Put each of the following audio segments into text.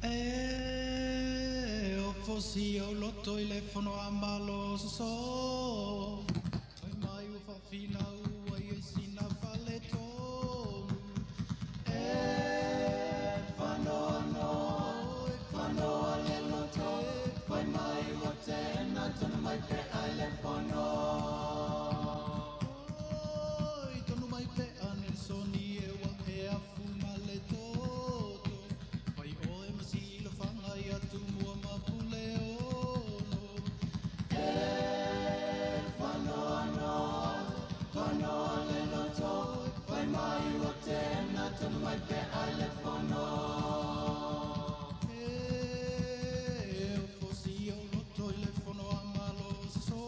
E o fosi o loto i le fono a malo soso. Fai mai ua faafinau ai e sina fale tonu. E whanoa whanoa le loto. Fai mai ua tena tonu mai pe ai le fono. Oi, tonu mai pe a Nelsoni e wa e afu ma le toto. Fai oe ma silo whanga i atu mua ma pule ono. E whanoa noa, whanoa le loto. Fai mai ua tena tonu mai pe ai le fono. E o fosi o loto i le fono a malo soso.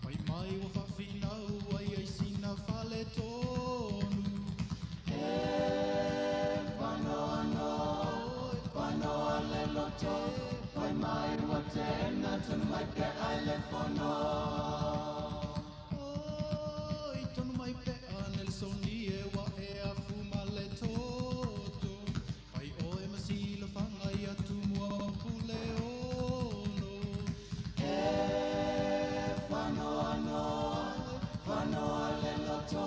Fai mai ua faafinau ai ai sina fale tonu. E whanoa noa, whanoa le loto. Fai mai ua tena tonu mai pe ai le fono. Oi, tonu mai pe a Nelsoni e wa e afu ma le toto. Fai oe ma silo whanga i atu mua ma pule ono. E whanoa noa, whanoa le loto.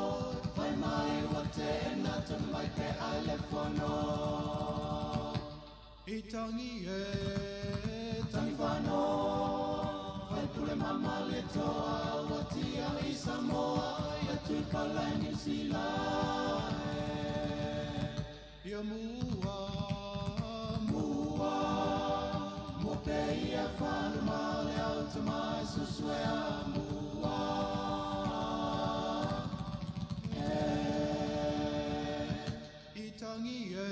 Fai mai ua tena tonu mai pe ai le fono. I tangi e, tangi whanoa. Fai pule mama le toa, ua tia i Samoa, ia tuipala i New Zealand. Ia mua, mua, mua pe ia whanuma le au tamai susuea mua. E, i tangi e,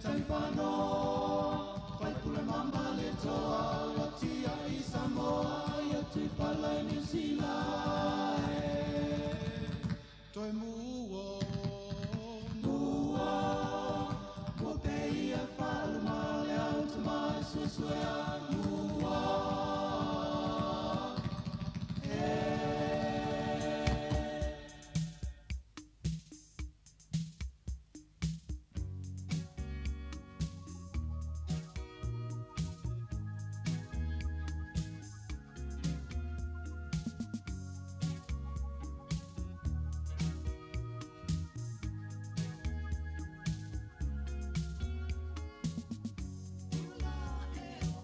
tangi whanoa. Fai pule mama le toa, ua tia i Samoa, ia tuipala i New Zealand. Toi mua, mua, mua pe ia whaluma le au tamai susuea mua. E. Ula e o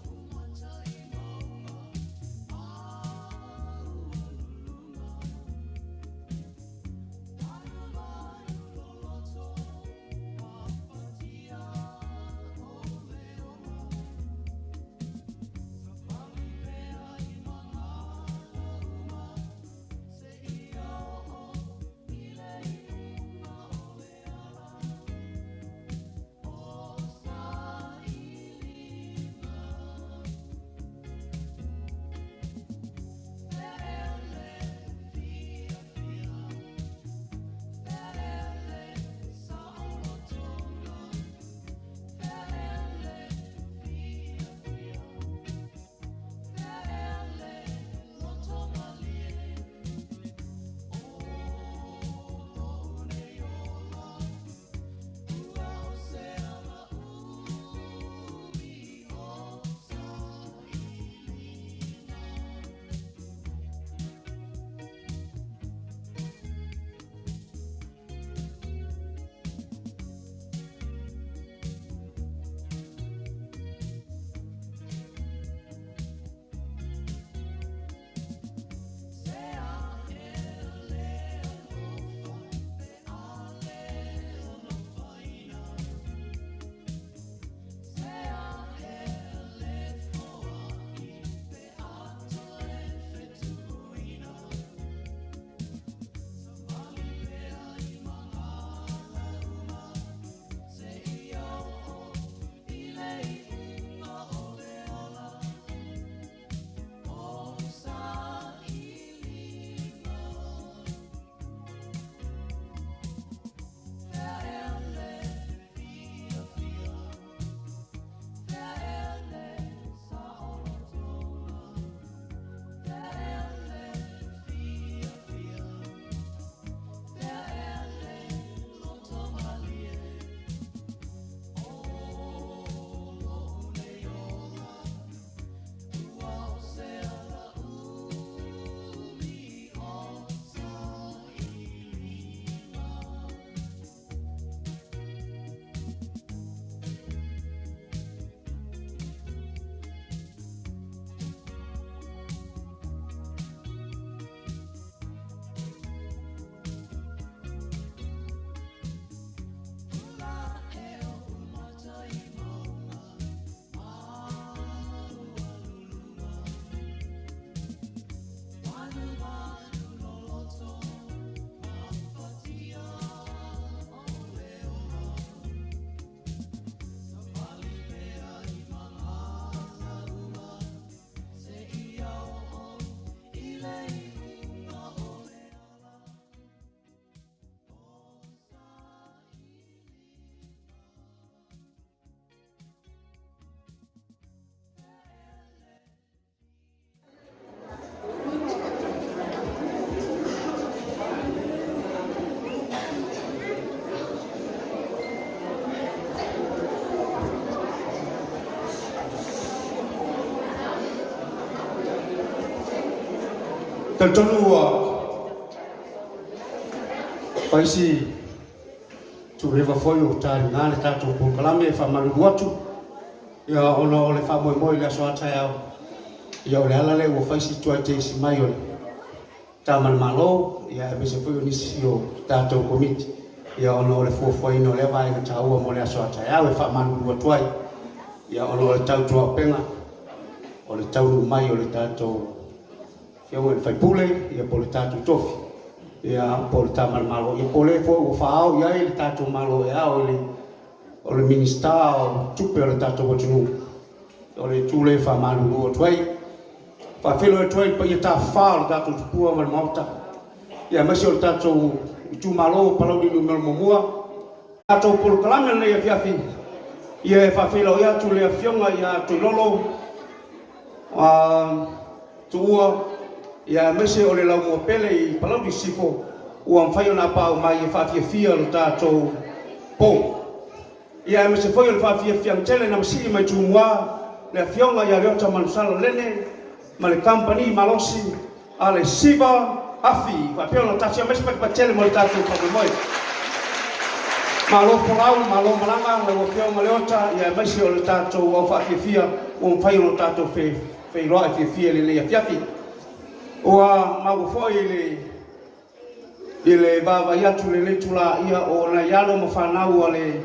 Talitonu ua fai si tueva foi o taliga le tatou polokalame e faamalulu atu, ia ona o le faamoemoe i le aso a taeao, ia o le ala lea ua fai si tuai teisi mai o le Tama a le Malo, ia aemaise foi o nisi o tatou Komiti, ia ona o le fuafuaina o lea vaega taua mo le aso a taeao e faamalulu atu ai, ia ona o le tautuaupega o le taunuu mai o le tatou Afioga i le Faipule, ia po o le tatou tofi, ia po o le Tama a le Malo, ia po o le foi ua faaao i ai le tatou Malo e ao i le o le Minisita o Tupe o le tatou atunuu. O le itu lea e faamalulu atu ai. Faafeiloai atu ai i le paia tafafā o le tatou tupua ma le Maota, ia aemaise o le tatou itumalo o Palauli Nu.1. Tatou polokalame lenei afiafi, ia e faafeiloai atu le afioga ia Toilolo Tuua, ia aemaise o le laumua pele i Palauli Sisifo ua mafai ona apaau mai e faafiafia lo tatou po. Ia aemaise foi o le faafiafiaga tele na masii mai Tumua le afioga ia Leota Manusala Lene ma le Kamupani Malosi a le Siva Afi faapea ona tasi aemaise patipati tele mo le tatou faamoemoe. Malo folau, malo malaga lau afioga Leota, ia aemaise o le tatou au faafiafia ua mafai ona tatou feiloai fiafia i lenei afiafi. Ua maua foi i le I le vaavaai atu i lenei itula, ia, o nai alo ma fanau a le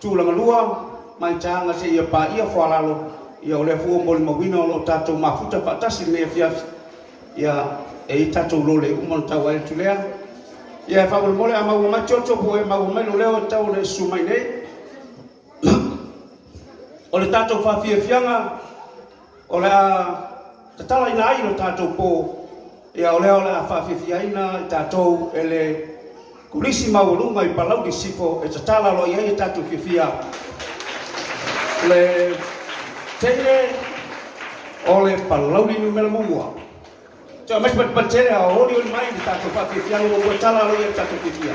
Tulagalua mai Taga seia paia Foalalo, ia, o lea foi ua molimauina o lo o tatou mafuta faatasi i lenei afiafi. Ia, e i ai tatou lole uma ona tau ai atu lea. Ia, e faamolemole a maua mai tioto po o e maua mai lou leo e tatau ona e susu mai nei. O le tatou faafiafiaga o le a tatalaina ai lo tatou po, ia o lea o le a faafiafiaina i tatou e le Kolisi Maualuga i Palauli Sisifo e tatala loa i ai e tatou fiafia le teine o le Palauli Numera Muamua. Toe aumai se patipati tele a olioli mai le tatou faafiafiaga ua ua tala aloaia le tatou fiafia.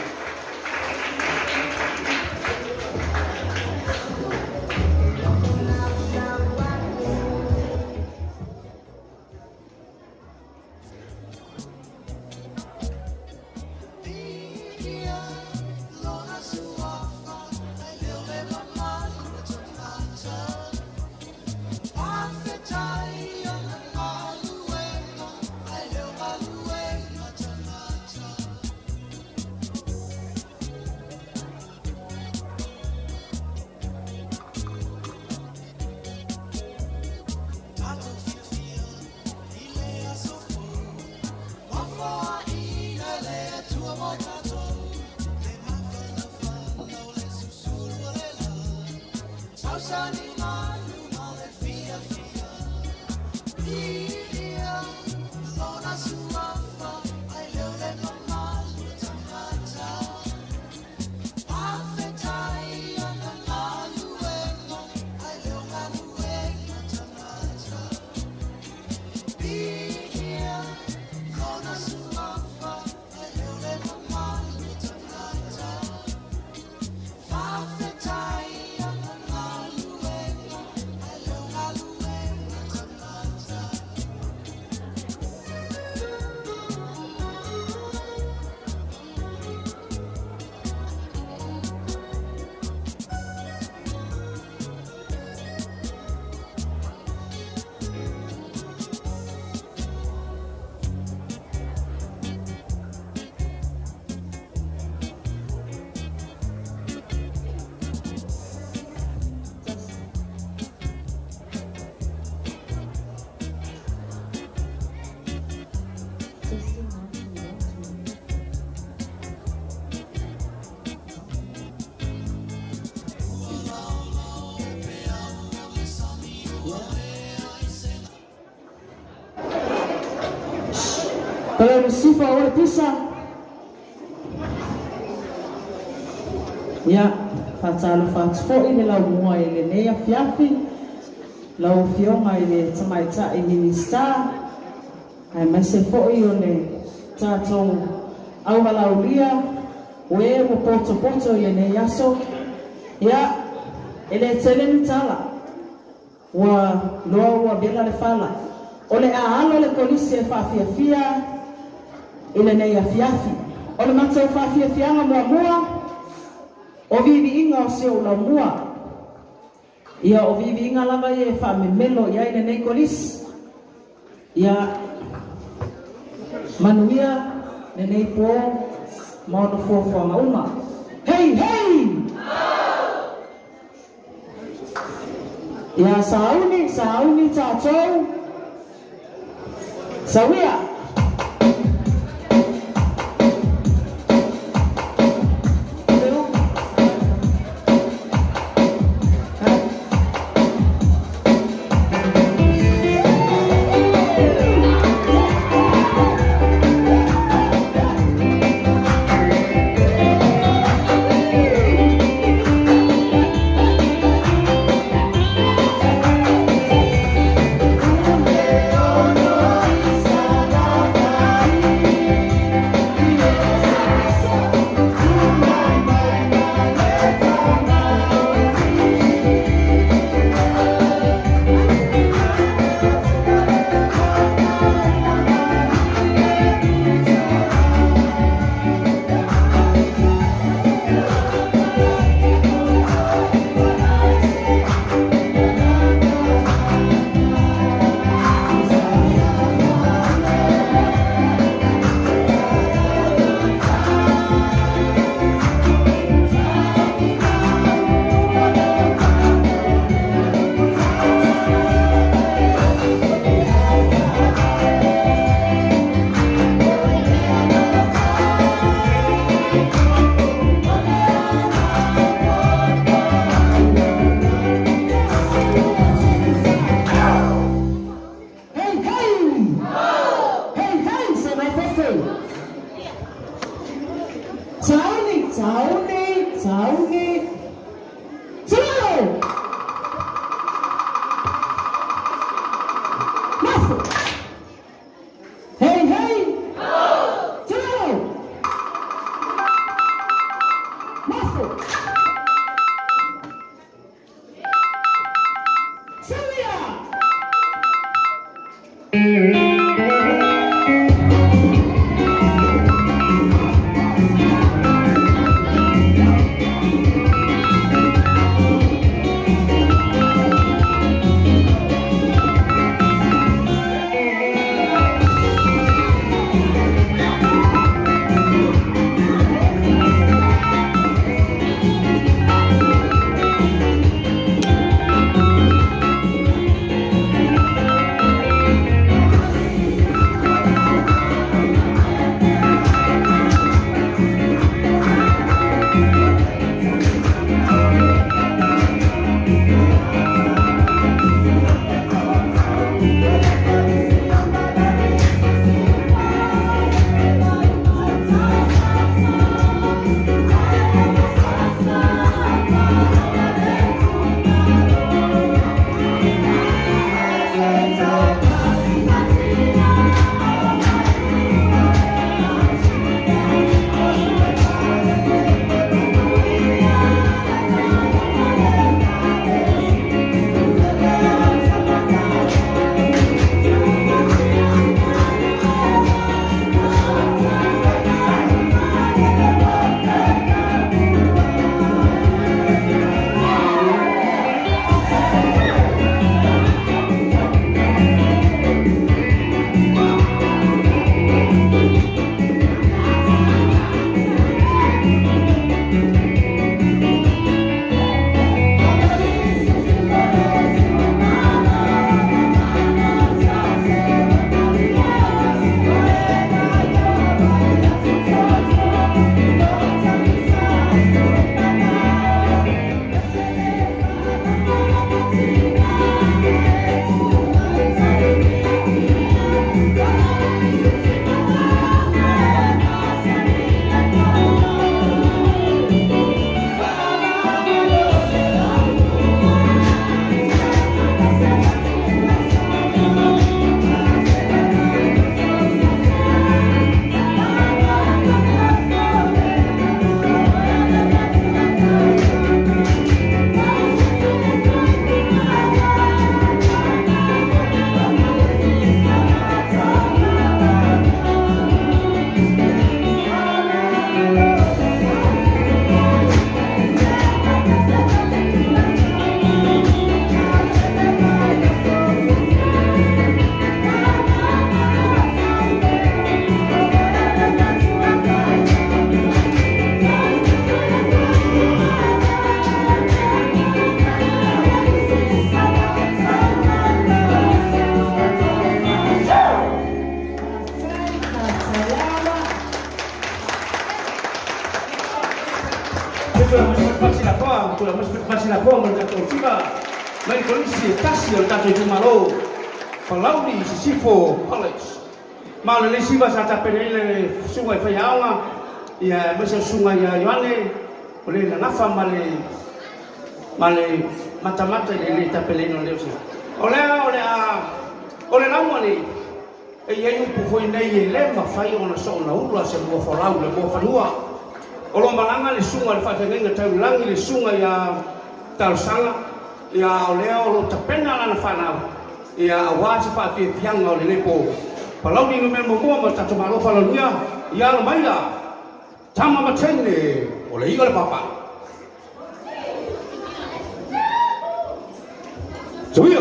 Palauli Sisifo aua le pisa. Ia, faatalofa atu foi le laumua i lenei afiafi, lau Afioga i le Tamaitai Minisita, aemaise foi o le tatou auvalaulia o e ua potopoto i lenei aso. Ia, e le tele ni tala. Ua loa ua vela le fala. O le a alo le kolisi e faafiafia I lenei afiafi. O le matou faafiafiaga muamua, o viiviiga o si ou laumua. Ia o viiviiga lava ia e faamemelo i ai lenei kolisi. Ia manuia lenei po ma ona fuafuaga uma. Hei hei! Ia sauni, sauni tatou. Sauia! Hey, hey! Hey, hey! Sa mai fefe! Sauni, sauni, sauni! Tulalo! Mafu! Hey, hey! Tulalo! Mafu! Sauia! Tula masila po ma le tatou siva mai le kolisi e tasi o le tatou itumalo Palauli i Sisifo College. Ma o lenei siva sa tapena ai le susuga i faiaoga ia aemaise o susuga ia Ioane o le nagafa ma le matamata i le lē tapenaina o lea siva. O lea o le a o le lauga nei e iai upu foi nei e lē mafai ona soona ula se mua folau le mua fanua. O lo malaga le susuga le faafeagaiga taulagi le susuga ia Talosaga ia o lea o loo tapena lana fanau ia auā se faafiafiaga o lenei po. Palauli 1 ma le tatou Malo faalaluia ia alo maia tama ma teine o le i'a o le papa. Tuia.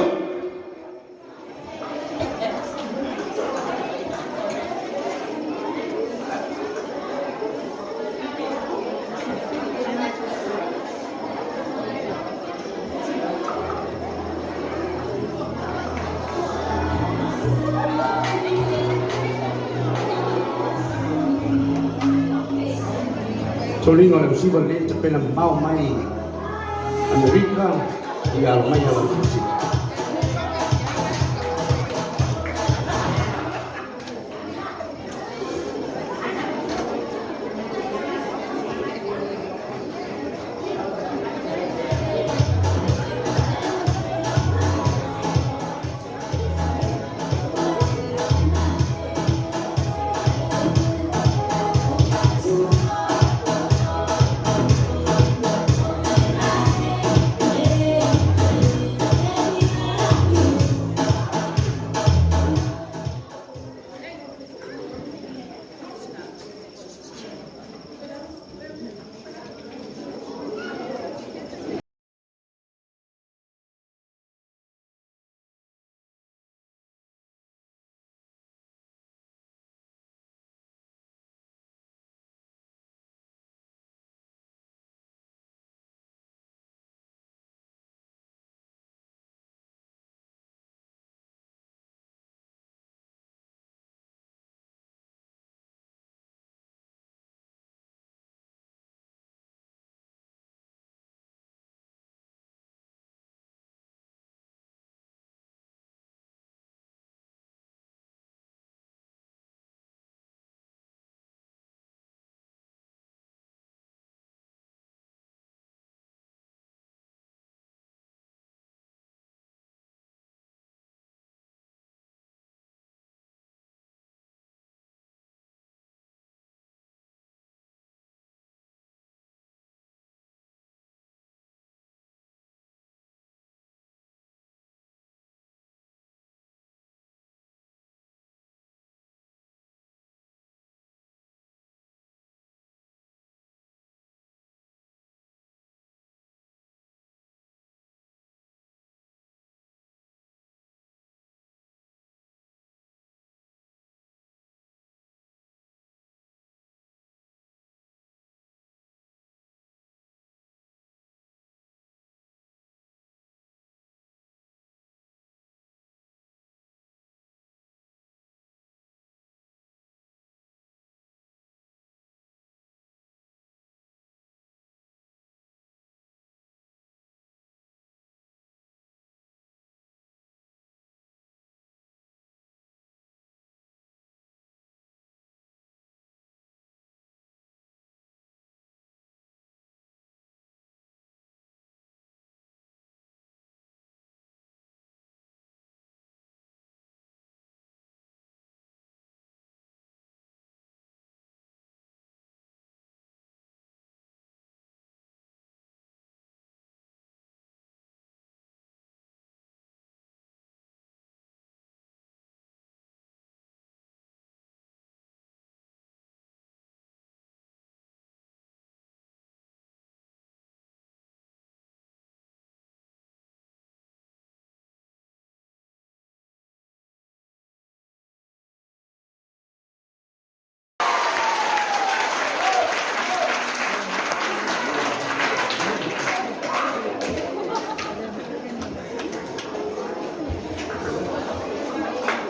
Toliga o le ausiva lenei tapena mamao mai Amerika ia alo mai alo fusi.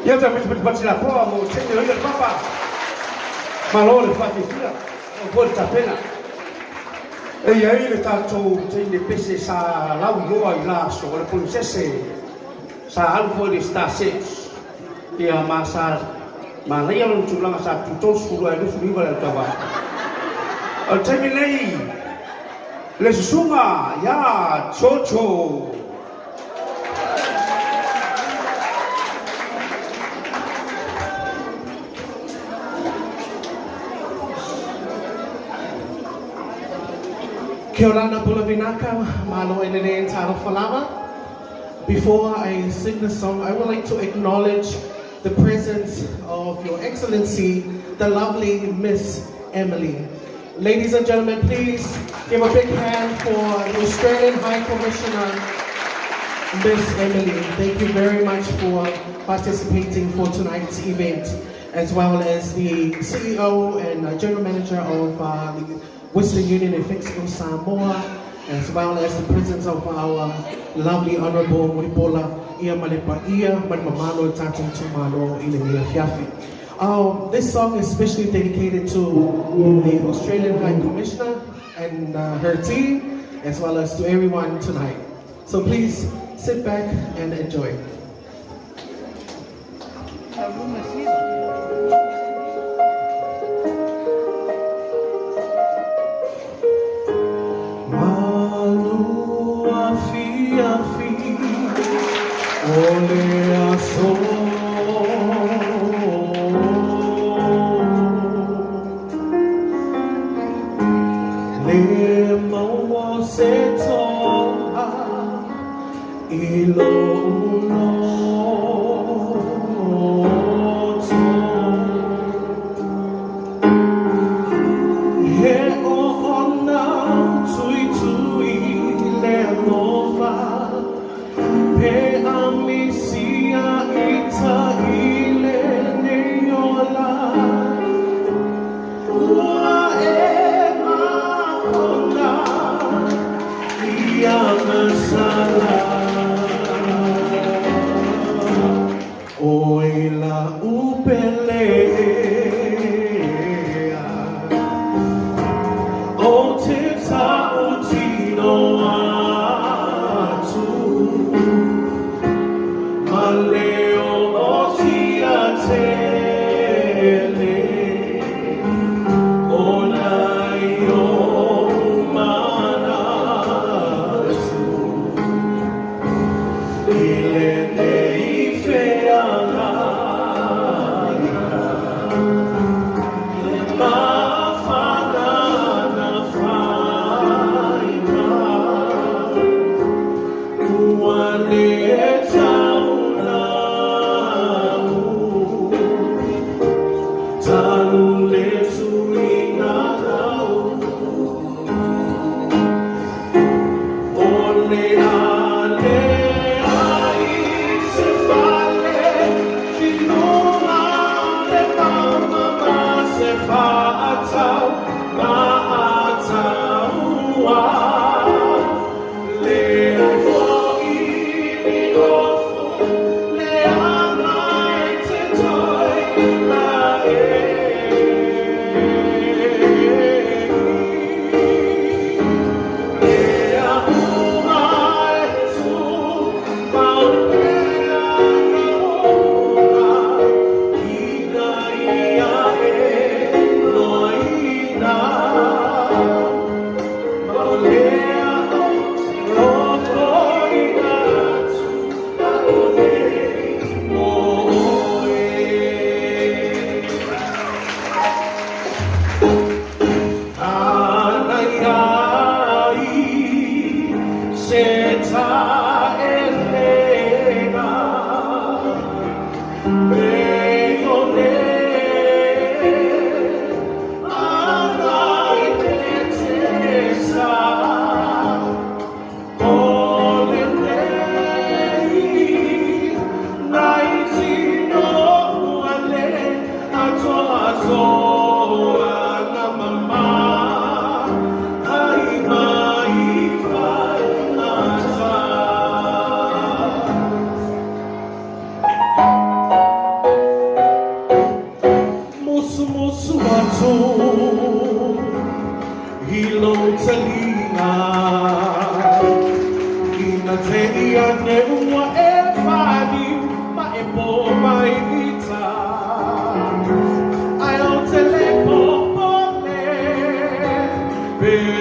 Ia ta pati la poa mo teine o ia le papa. Malo le faafifia o po le tapena. E iai le tatou teine pese sa lauiloa i la aso, o le polisese sa alu foi i le Star Search, ia ma sa manaia lona tulaga sa tu 30 ae 29 le autauvaa. O le taimi lenei, le susuga ia Jojo. Kia ora na vinaka, malo elele talofa lava. Before I sing the song, I would like to acknowledge the presence of Your Excellency, the lovely Miss Emily. Ladies and gentlemen, please give a big hand for the Australian High Commissioner, Miss Emily. Thank you very much for participating for tonight's event, as well as the CEO and General Manager of the Western Union and Flexible Samoa, as well as the presence of our lovely Honorable Mulipola Ia Malepa Ia Manumamalo Tatou Tumalo i lenei afiafi. This song is specially dedicated to the Australian High Commissioner and her team, as well as to everyone tonight. So please sit back and enjoy. Malu afiafi o le aso, Le maua se toa i lo uloto. He o ona tui tui le alofa, Pe amisia ita i le nei ola. Ua e makona ia masala, O ila upelea, O te tautino atu, Ma leo o tia tele, O nai o manatu, I lenei feagaiga, Mafana na faiga, Ua le taulau.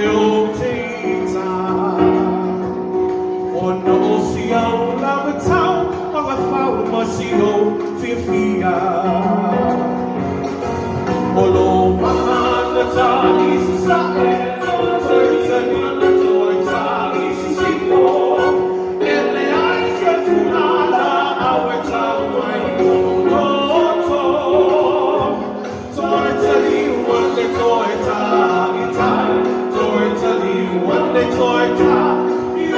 o teita Ona o si au lava tau Ma ngā ma si o fiafia O lo mahana tali sa e Toi tali toi tali si o E le ai sa tunala Awe tau mai o loto Toi tali wande toi ta i tai Toi tali wande toi ta i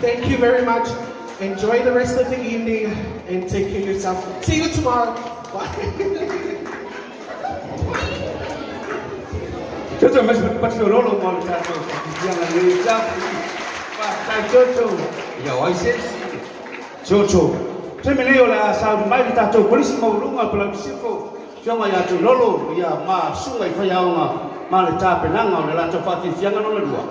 Thank you very much. Enjoy the rest of the evening and take care of yourself. See you tomorrow. Bye. Jojo mas patololo mo le tatou ia le ta. Faafetai Jojo. Ia o ai se isi. Jojo. Taimi nei o le a sauni mai le tatou kolisi maualuga o le Palauli Sisifo, Afioga ia Tuilolo, ia ma susuga i faiaoga ma le tapenaga o le latou faafiafiaga lona lua.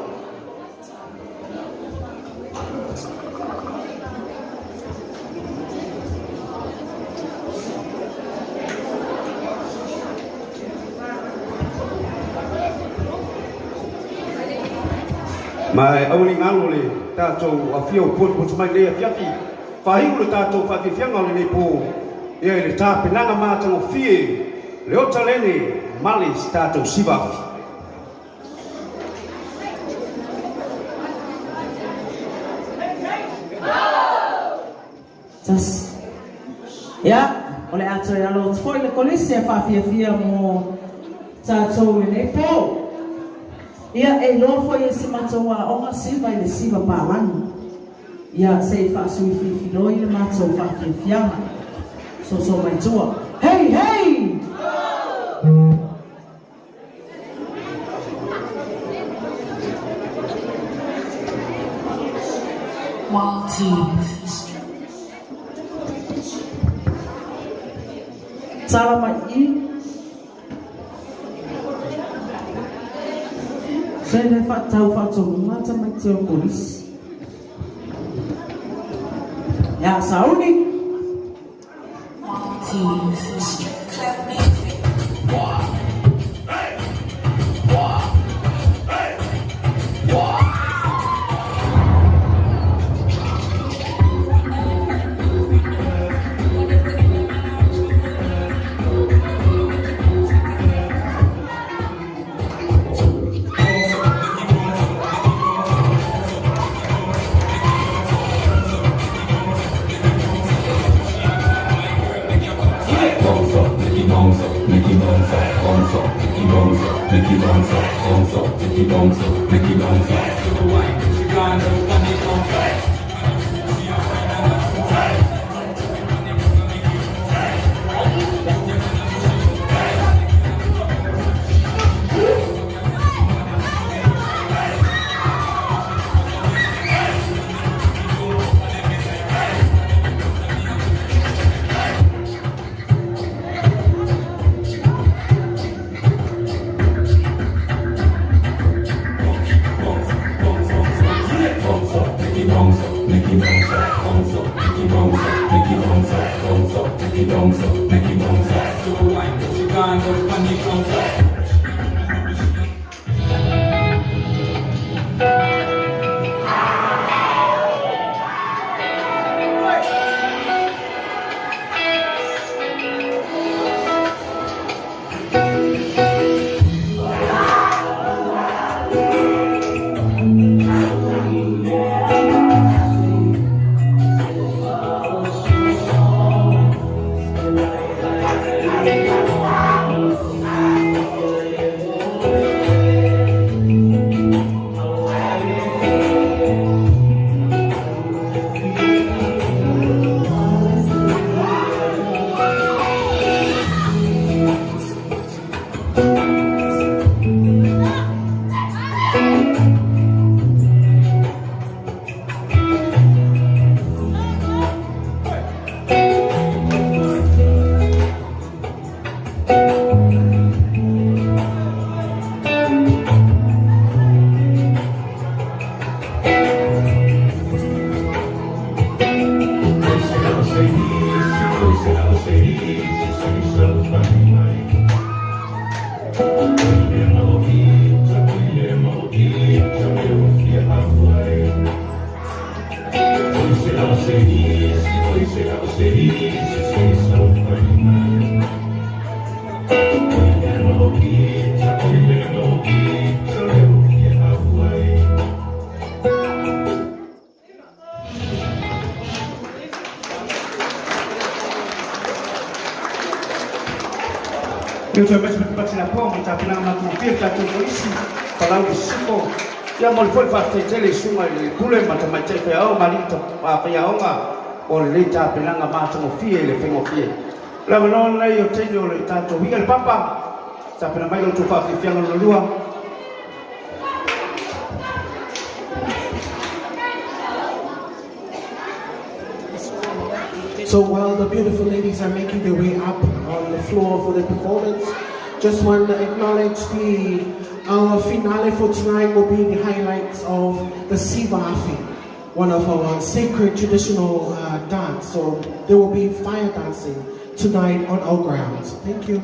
Ma e aua ne i galo le tatou afio potopoto mai lenei afiafi, faaiu le tatou faafiafiaga o lenei po ia i le tapenaga matagofie le ota lene ma le tatou siva afi. Tasi. Ia, o le a toe alo atu foi le Kolisi e faafiafia mo tatou i lenei po. Ia, e iloa foi e si matou aoga siva i le siva palagi. Ia, se i faasuifiifiloi le matou faafiafiaga. Soso mai tua. Hei! Hei! Tala mai i. Se le faatau faatonuga tamaiti o le Kolisi. Ia, sauni! So while the beautiful ladies are making their way up on the floor for the performance, just want to acknowledge our finale for tonight will be the highlights of the Siva Afi, one of our sacred traditional dance. So there will be fire dancing tonight on our grounds. Thank you.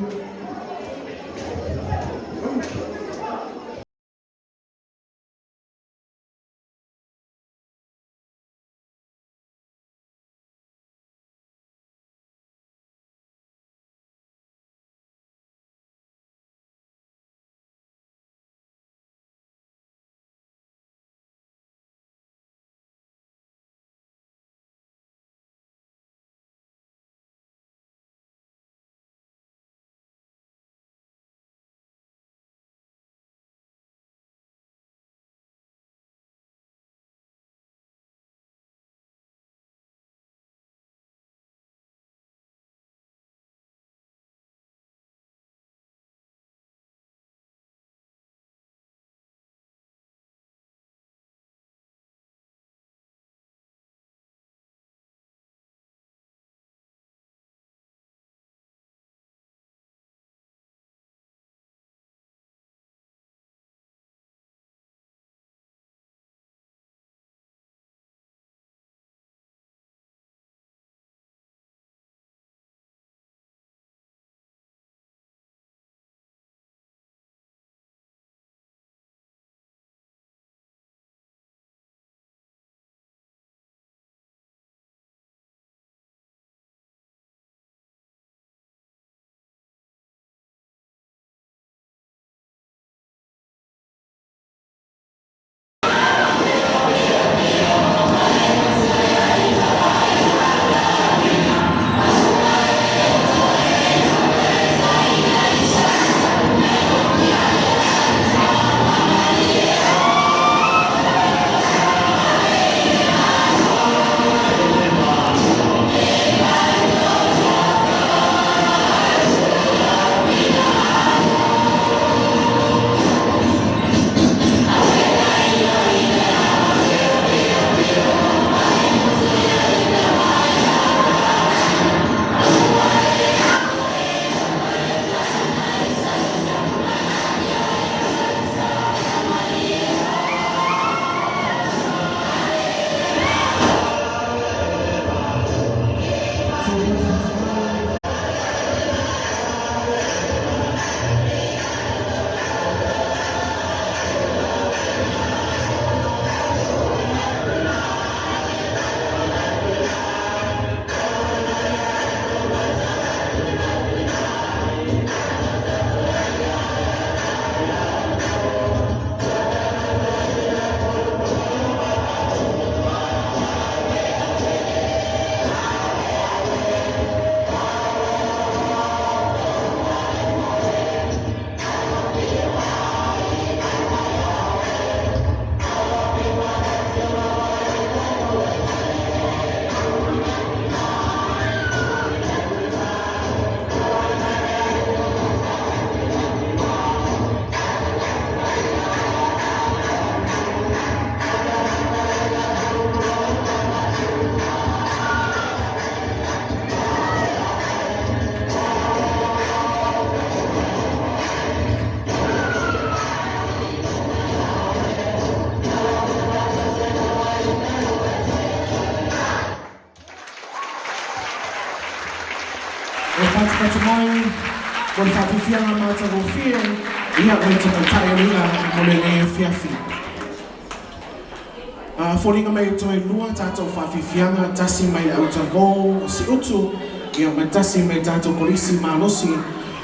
Foliga mai toe lua tātou whawhiwhianga, tasi mai le autalavou o Siutu, ia ma tasi mai tātou kolisi malosi,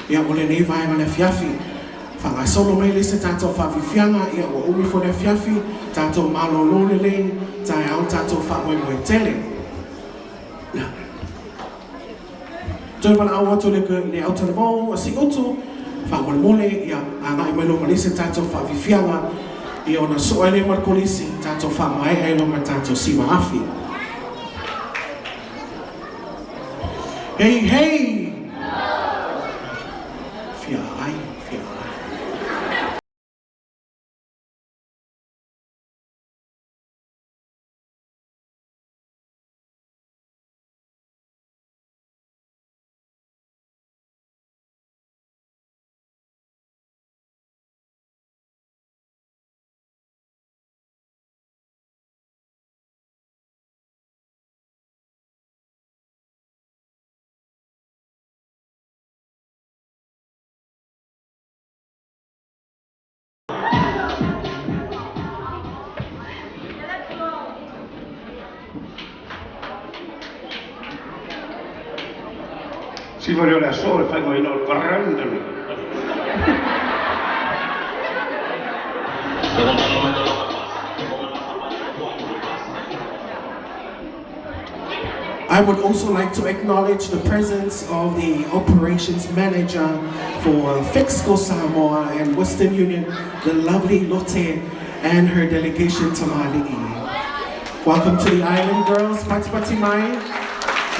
ia o lenei vaega le afiafi. Whangasolo mai le se tātou whawhiwhianga, ia ua umi fo le afiafi, tātou malolo lelei, taeao tātou whaamoemoe tele. Ia. Toe walaau atu le autalavou o Siutu, whaamolemole, ia agai mai lo ma le se tātou whawhiwhianga, ia ona soa le ma le kolisi, tātou whaamaea ai lo ma tātou siva afi. Hey, hey! Fia ai, fia ai. Siva le o le aso le faaigoaina o le Grandly. I would also like to acknowledge the presence of the operations manager for Fexco Samoa and Western Union, the lovely Lotte, and her delegation to Mali'i. Welcome to the island, girls. Pati pati mai.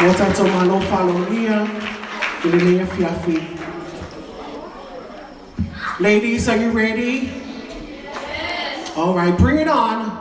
Mo tātou malo whalonia. I lenei afiafi. Ladies, are you ready? Yes. All right, bring it on.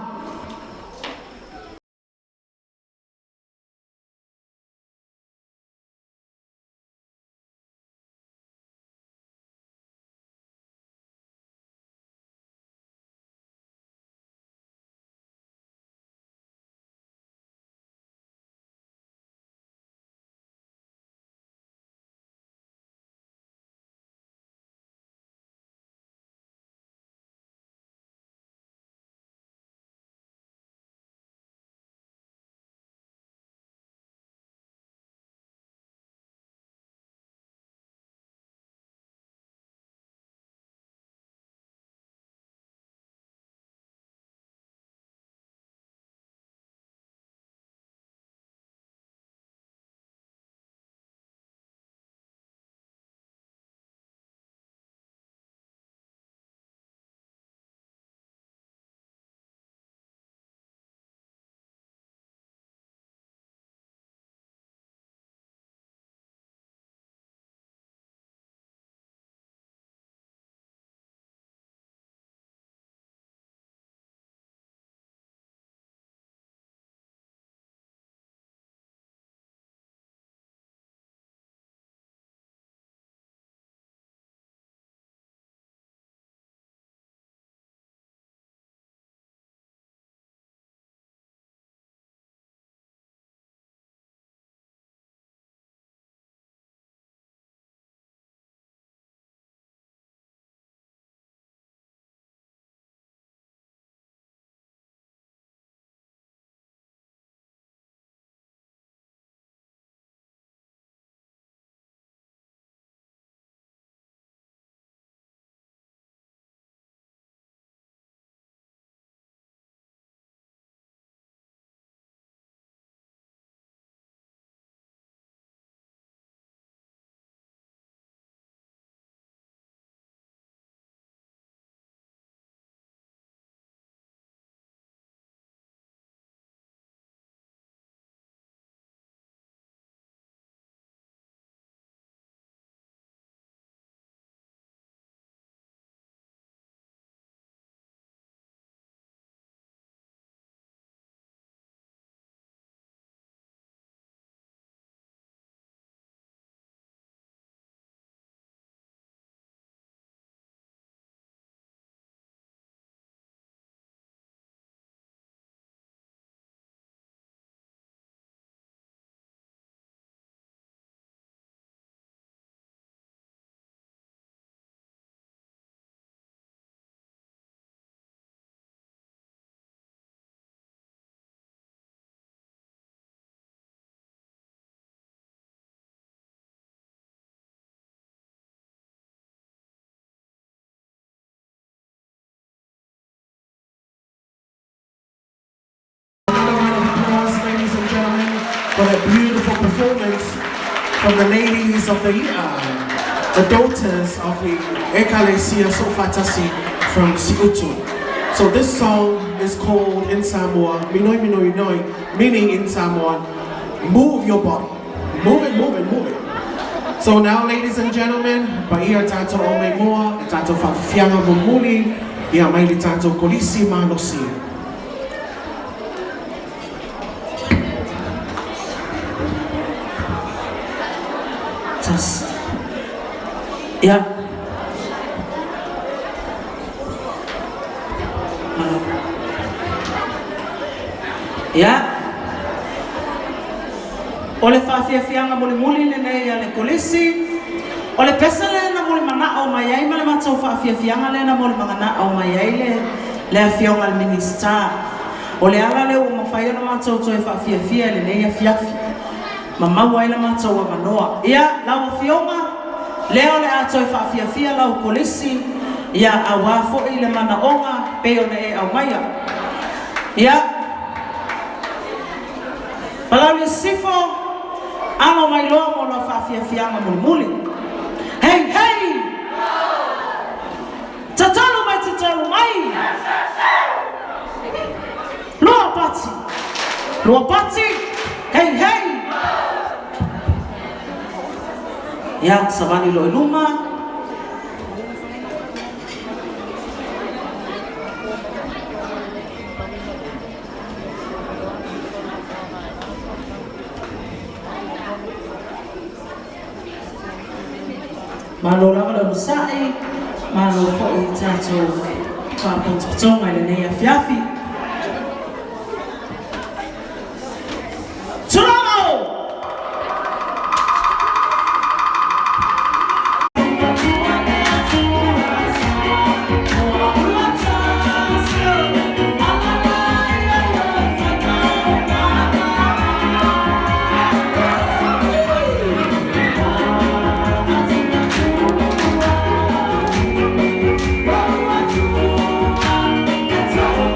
for that beautiful performance from the ladies of the the daughters of the Ekalesia Seufatasi from Siutu. So this song is called in Samoa, Minoi Minoi Noi, meaning in Samoan, move your body. Move it, move it, move it. So now, ladies and gentlemen, paia tato o mai moa, tato whawhianga mumuli, ia mai le tato kolisi malosi. Just, yeah. Yeah. O le whaafiafianga mulimuli le nei a le kolisi. O le pesa le na mole mana o mai ai ma le matou whaafiafianga le na mole mangana o mai ai le afioga le minista. O le ala le ua mawhai o na matou toe whaafiafia le nei afiafi. Ma mau ai le matou avanoa. Ia, lau afioga, lea o le a toe whaafiafia lau kolisi. Ia, a wā foi le mana onga, pe o ne e au maia. Ia, Palauli sifo, alo mai loa mo loa whaafiafianga mulimuli. Hey, hey! Tatalo mai, tatalo mai! Lua pati! Lua pati! Hey, hey! Ia, savali lo iluma. Malo lava le musai, malo foi tātou whāpotopotonga i le nei afiafi. Turango!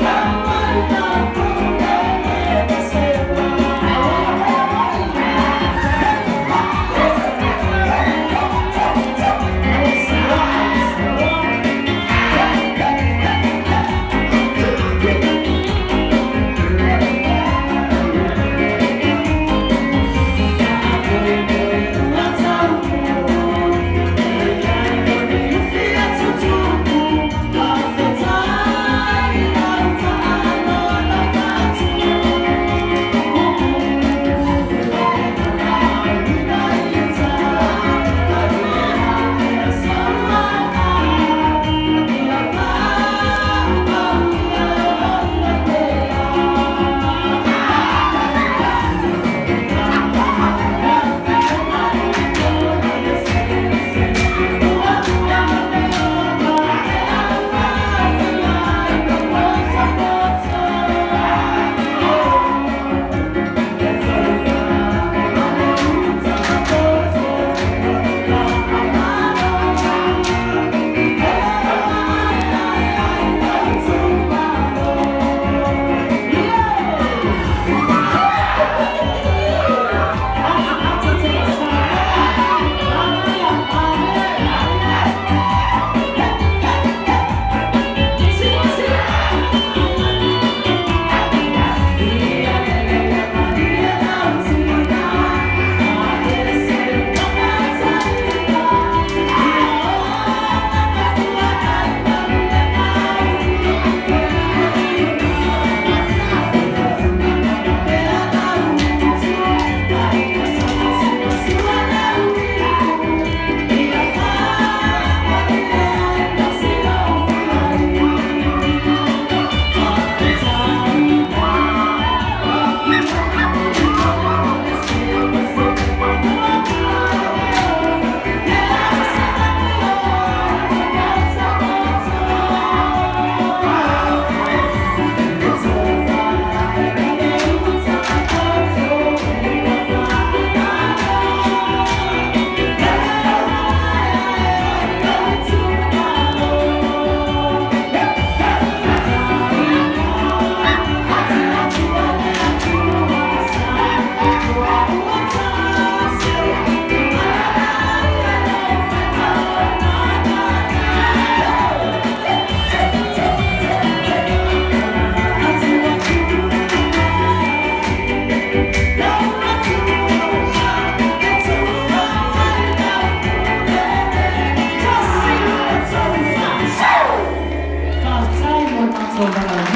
Go!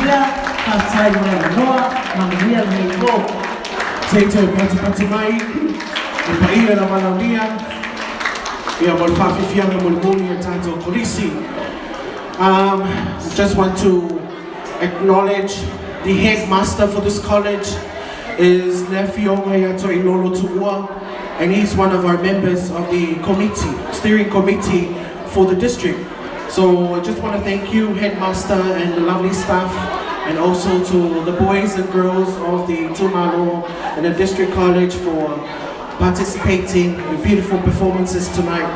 fiafia, faafetai mo le avanoa, manuia lenei po. Se i toe patupatu mai le paia o le valaaulia ia mo le faafiafiaga mulimuli a tatou Kolisi. Just want to acknowledge the headmaster for this college is le Afioga ia Toilolo Tuua, and he's one of our members of the committee, steering committee for the district. So I just want to thank you, headmaster, and the lovely staff, and also to the boys and girls of the Itumalo and the district college for participating in beautiful performances tonight.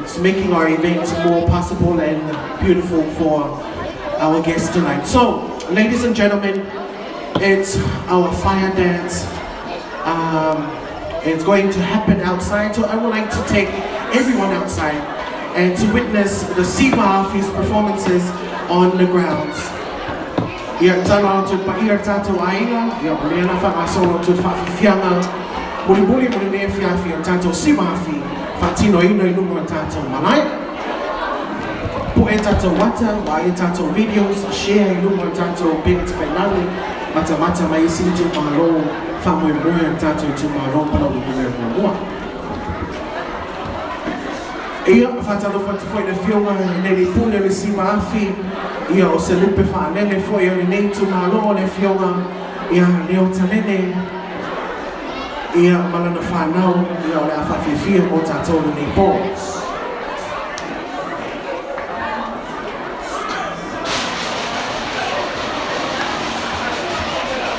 It's making our event more possible and beautiful for our guests tonight. So, ladies and gentlemen, it's our fire dance. It's going to happen outside, so I would like to take everyone outside and to witness the Siva Afi's performances on the grounds. Ia talo atu i paia o tatou aiga, ia o lea na faagasolo atu le faafiafiaga mulimuli mo lenei afiafi o le tatou Siva Afi faatinoina i luma o le tatou malae. Po'e tatou ata, vaai tatou videos, share i luma o le tatou upega tafailagi, matamata mai isi itumalo faamoemoe o le tatou itumalo o Palauli Nu.1. Ia, faatalofa atu foi i le Afioga i le Alii Pule o le Siva Afi, ia o se lupe faalele foi o lenei itumalo le Afioga ia Leo Talele, ia ma lana fanau, ia o le a faafiafia mo tatou lenei po.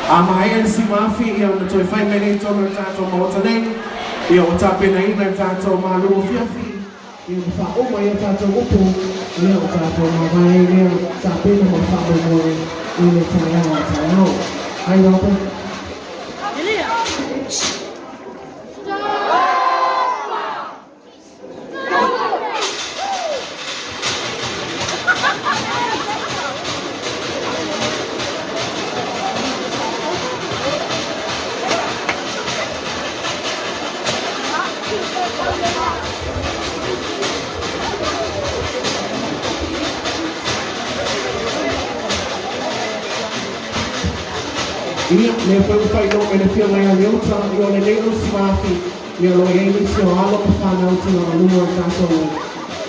A maea le Siva Afi, ia ona toe fai mai lea i totonu o le tatou Maota nei, ia ua tapenaina le tatou malu afiafi, Ia ua faauma ai a tatou upu, ia o tatou mavae ai lea tapena mo le faamoemoe i le taeao a taeao. Hi Robert. Ia, lea foi ua faailoa mai le Afioga ia Leota, ia o lenei au Sivafi, ia o lo o i ai nisi o alo ma fanau tulagalua o le tatou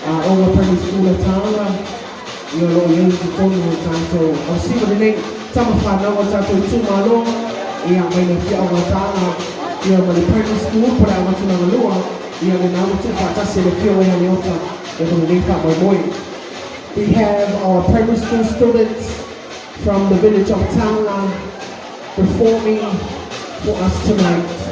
Aoga Primary School a Taga, ia o lo o i ai i totonu o le tatou au siva lenei, tama fanau a le tatou itumalo, ia mai le Afioaga o Taga, ia ma le Primary School po o le Aoga Tulagalua, ia lena ua tuufaatasi e le Afioga ia Leota, ia mo lenei faamoemoe. We have our primary school students from the village of Taga performing for us tonight.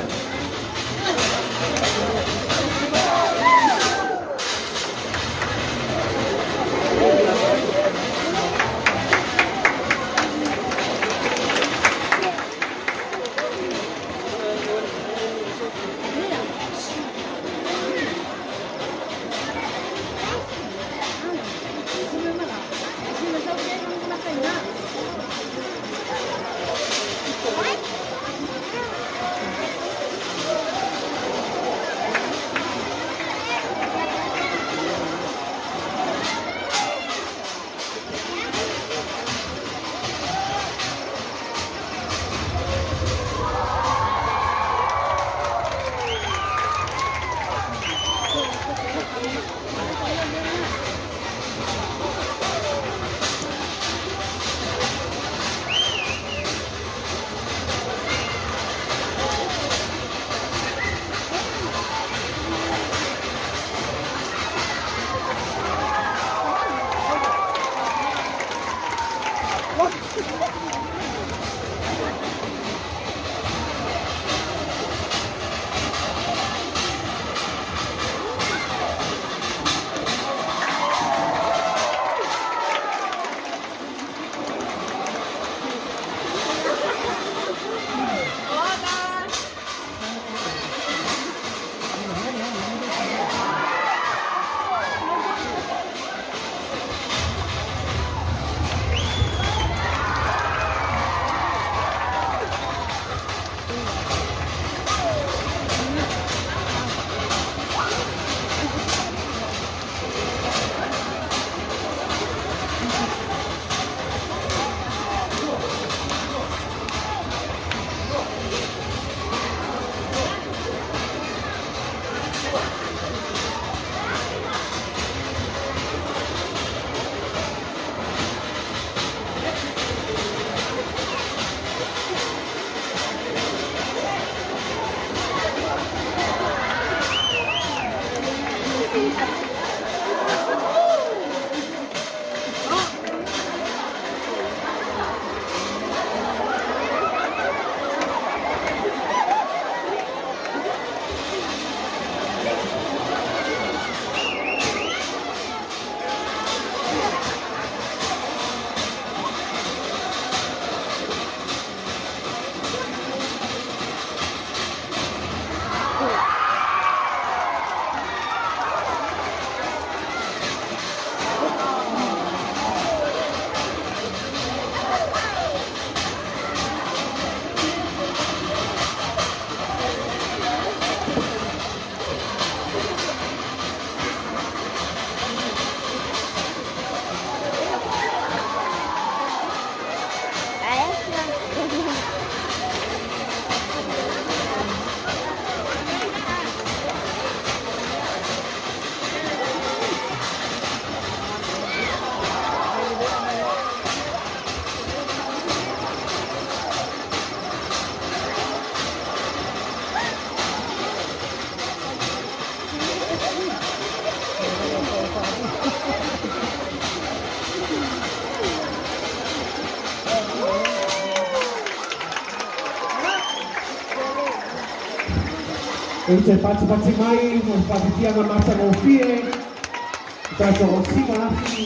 E te patipati mai, mo whaafifianga matagofie, i tātou o Simafi,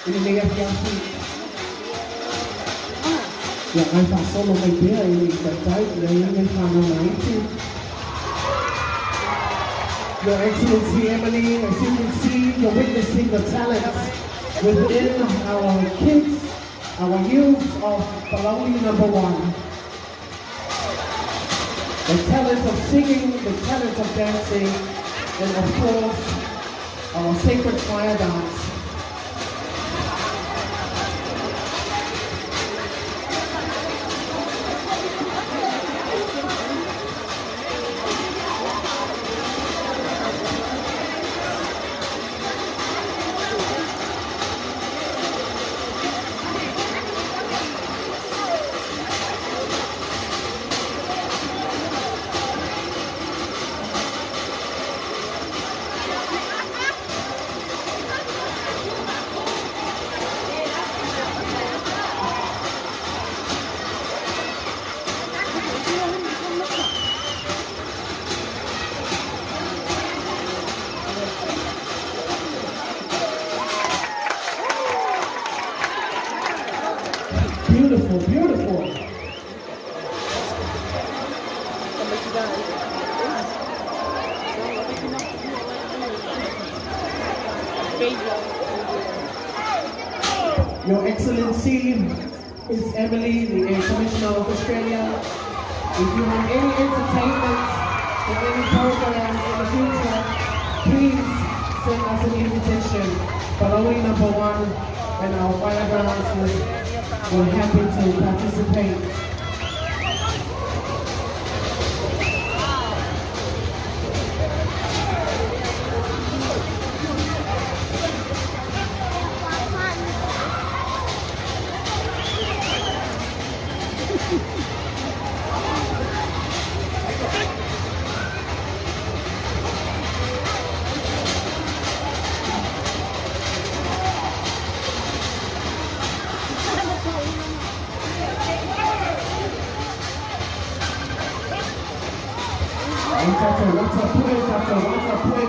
i le nei afiafi. Ia ngai whaasolo mai pea i le taitai, ia ia ngai whanau iti. Your Excellency Emily, as you can see, you're witnessing the talents within our kids, our youth of Palauli number 1. The talent of singing, the talent of dancing, and of course, our sacred fire dance. Beautiful, beautiful. Your Excellency, Ms. Emily, the Air Commissioner of Australia, if you have any entertainment or any program in the future, please send us an invitation. Palauli number 1 and our fire dancers will be happy to participate.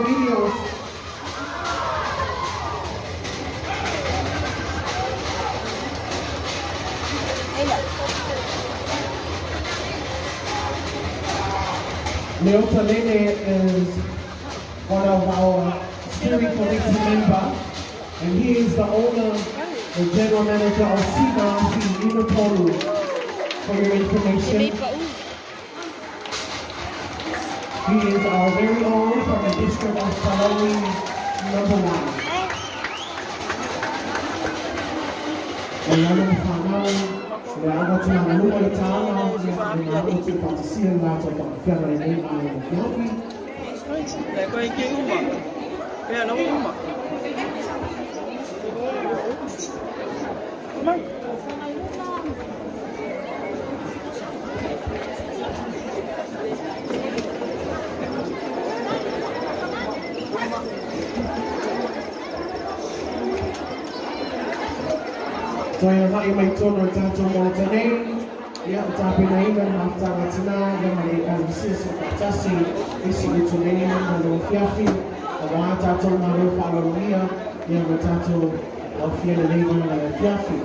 Videos. Leota Lele is one of our steering committee member, and he is the owner, the general manager of Simafi in Upolu. For your information, he is our very own from the district of Palauli number 1. Toi hai mai tono tātou mō nei, ia o tāpena ina mafutanga tina, ia mai e kanisisi o kātasi, isi i tō nei mana no fiafi, a wā tātou ngā reo whaalologia, ia mo tātou au fiana nei mana no fiafi.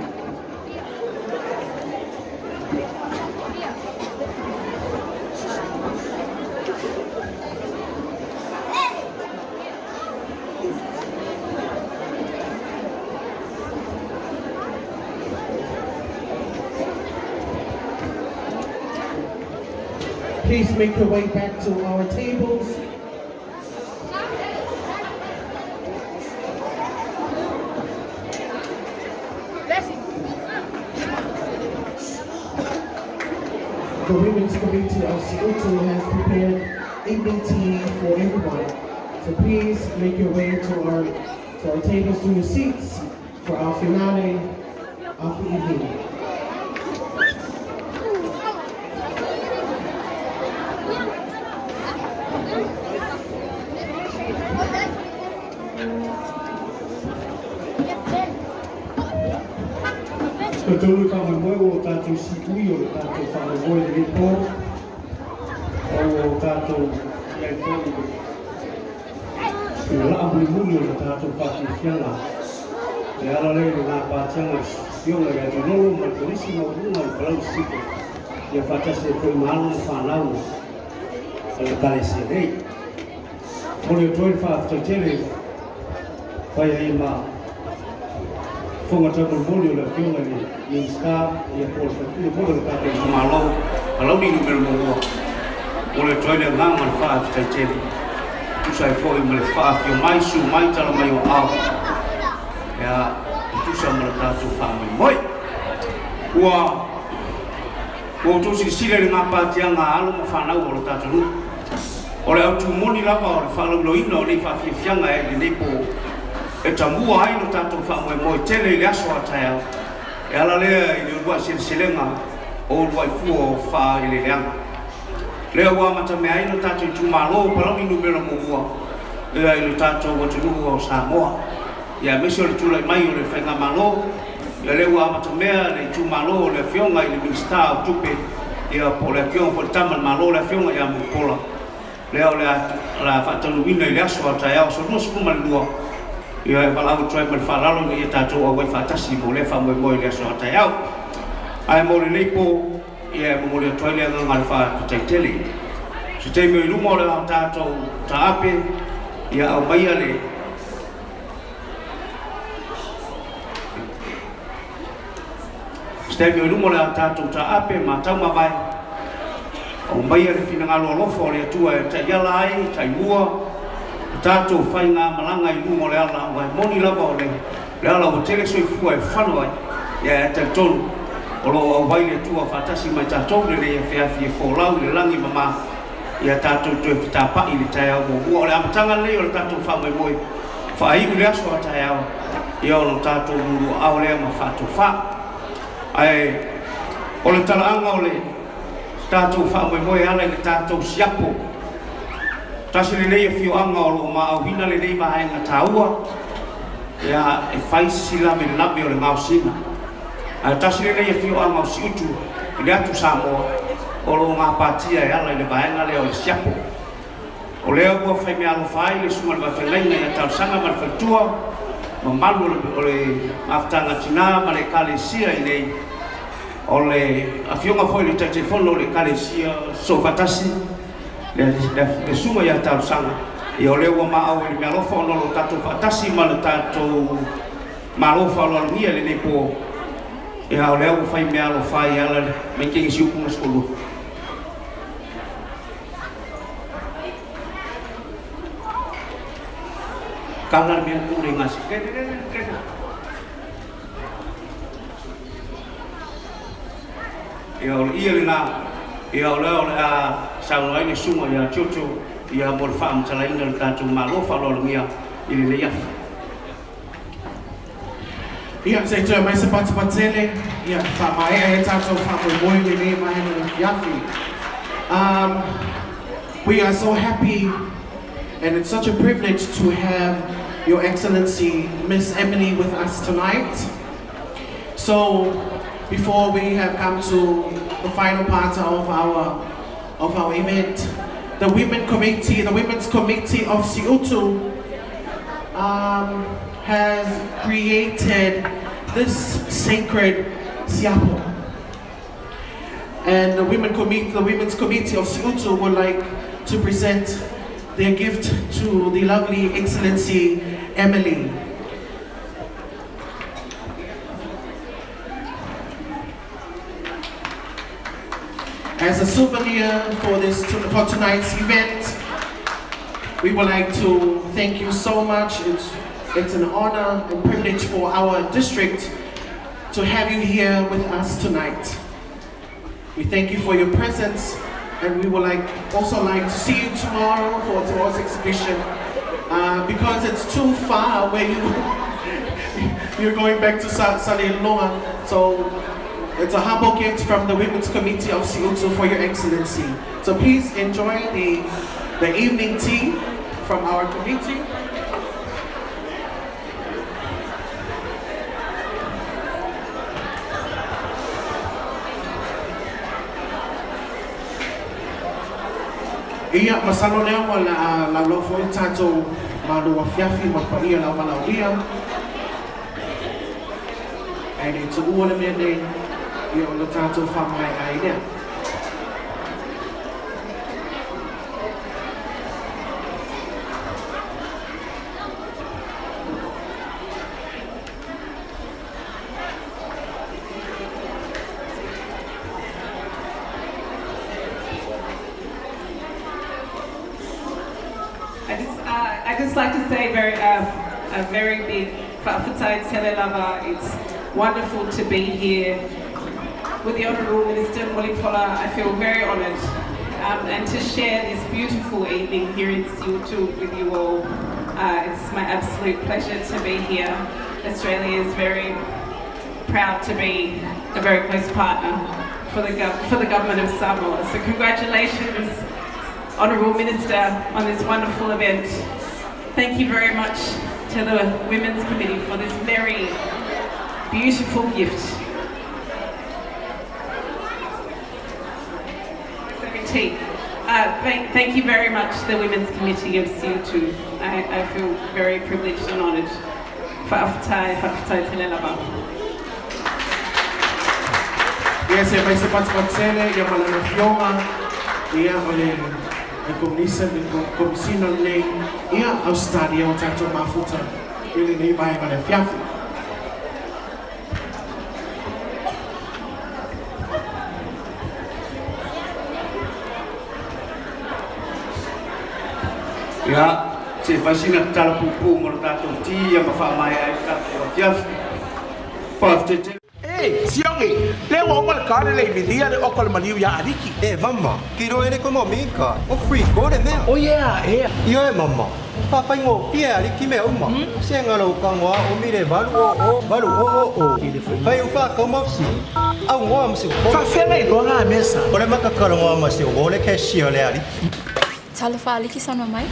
Please make your way back to our tables. The Women's Committee of Siutu has prepared evening tea for everyone. So please make your way to our tables, to your seats for our finale of the evening. Ko tōnu ka mai o tātou si ui o tātou whanau le pō o tātou Faatasi ai foi i le laa mulimuli o le tatou faafiafiaga e ala lea i le gapaatiaga afioga ia Tilolo ma le Kolisi maualuga o le Palauli Sisifo, ia faatasi ai foi ma alo ma fanau a le Ekalesia nei. Momoli atu ai le faafetai tele fai ai ma fofoga taumolimoli o le afioga i le Minisita, ia po o le faipule foi o le tatou itumalo Palauli Nu.1. Momoli atu ai le agaga o le faafetai tele tusa ai foi ma le faafio mai, susu mai, tala mai o aao, ia e tusa ma le tatou faamoemoe. Ua outou silasila i le gapatiaga a alo ma fanau o le tatou nuu. O le autu moni lava o le faalauiloaina o nei faafiafiaga i lenei po e tamua ai lo tatou faamoemoe tele i le aso a taeao, e ala lea i le uluai seleselega o uluai fua o faaeleeleaga. Lea ua amatamea ai lo tatou itumalo o Palauli Nu.1 ia i lo tatou atunuu o Samoa. Ia aemaise o le tulai mai o le faigamalo, ia lea ua amatamea le itumalo o le afioga i le Minisita o Tupe, ia po o le afioga foi i le Tama a le Malo, le afioga ia Mulipola. Lea o le a faataunuuina i le aso a taeao aso 22, ia e valaau atu ai ma le faaaloalo ina ia tatou auai faatasi mo lea faamoemoe i le aso a taeao. Ae mo lenei po, ia e momoli atu ai le agaga o le faafetai tele. Se taimi o i luma o le a tatou taape, ia aumaia le Se taimi o i luma o le a tatou taape ma taumavae, aumaia le finagalo alofa o le Atua e taiala ai, taimua le tatou faigamalaga i luga o le ala, aua e moni lava o le ala ua tele soifua e fano ai, ia e talitonu o lo o auai le Atua faatasi ma i tatou lenei afiafi e folau i le lagi mama, ia tatou toe fetapa'i i le taeao muamua. O le amataga lenei o le tatou faamoemoe faaiu i le aso a taeao, ia ona tatou luluaao lea ma faatofā. Ae o le talaaga o le tatou faamoemoe e ala i le tatou siapo, tasi lenei afioaga o lo o maauina lenei vaega taua, ia e fai si lavelave o le gaosiga. Ae tasi lenei afioaga o Siutu i le atu Samoa o lo o gapatia e ala i le vaega lea o le siapo. O lea ua faimeaalofa ai le susuga i le Vaifeagaiga ia Talosaga ma le Faletua, mamalu o le Mafutaga Tina ma le Ekalesia i nei, o le afioga foi i le Taitaifono o le Ekalesia Soofaatasi, le susuga ia Talosaga, ia o lea ua maau i le meaalofa ona o lo tatou faatasi ma le tatou Malo faaaloalogia i lenei po, ia o lea ua faimeaalofa ai e ala i le mai kegesi upu ma se toalua. Kala le mea ku le ngasi. Ia o le ia lena, ia o lea o le a saunoa ai le susuga ia Jojo, ia mo le faamatalaina o le tatou Malo faaaloalogia i lenei afi. Ia, se i toe aumai se patupatele, ia, faamaea ai tatou faamoemoe i lenei vaega afiafi. We are so happy and it's such a privilege to have Your Excellency Miss Emily with us tonight. So, before we have come to the final part of our event, the Women Committee, the Women's Committee of Siutu has created this sacred siapo. And the Women's Committee of Siutu would like to present their gift to the lovely Excellency Emily. As a souvenir for tonight's event, we would like to thank you so much. It's an honor and privilege for our district to have you here with us tonight. We thank you for your presence, and we would also like to see you tomorrow for tomorrow's exhibition. Because it's too far where you're going back to Saleloa, so it's a humble gift from the Women's Committee of Siutu for Your Excellency. So please enjoy the evening tea from our committee. Ia, masalo lea ua le a laulau foi le tatou malu afiafi ma le paia o le auvalaaulia. Ae le i tuua le mea nei, ia ona tatou faamaea ai lea. I just, I just like to say very, a very big fa'afetai tele lava. It's wonderful to be here with the Honourable Minister Mulipola. I feel very honoured and to share this beautiful evening here in Siutu with you all. It's my absolute pleasure to be here. Australia is very proud to be a very close partner for the, for the government of Samoa. So congratulations, Honourable Minister, on this wonderful event. Thank you very much to the Women's Committee for this very beautiful gift. Thank, thank you very much, the Women's Committee of Siutu. I, I feel very privileged and honoured. Fa'afetai, fa'afetai tele lava. Ia se mai se patupatele ia ma lana afioga ia o le le komunisa le komisina lenei ia Ausetalia ua tatou mafuta i lenei vaega o le afiafi. Ia, se i fai sina tatalo puupuu mo le tatou ti ia ma faamaea ai le tatou afiafi. Faafetai tele. E, Siogi, le ua uma le kare le milia le oko le maliu ia Aliki. E mama, ki roe le komo minka, o free ko le mea. O yeah, e. Ioe mama, pa whaingo pia Aliki mea uma. Se ngalo kangoa o mire valu o o, valu o o o. Whai uwha kaumafsi, au ngoa masi o. Fa whenga i loa ngā mesa. O le makakalo ngoa masi o le cashier le Aliki. Talofa Aliki sana mai.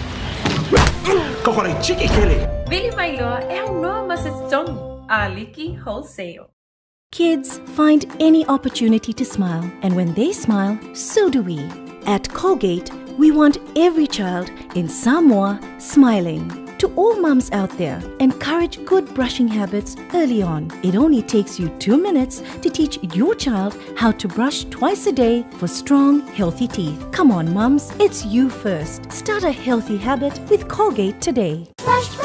Ka kore chiki kele. Vili mai loa e au noa ma se totogi. Aliki Wholesale. Kids find any opportunity to smile, and when they smile, so do we. At Colgate, we want every child in Samoa smiling. To all mums out there, encourage good brushing habits early on. It only takes you 2 minutes to teach your child how to brush twice a day for strong, healthy teeth. Come on, mums, it's you first. Start a healthy habit with Colgate today. Brush, brush.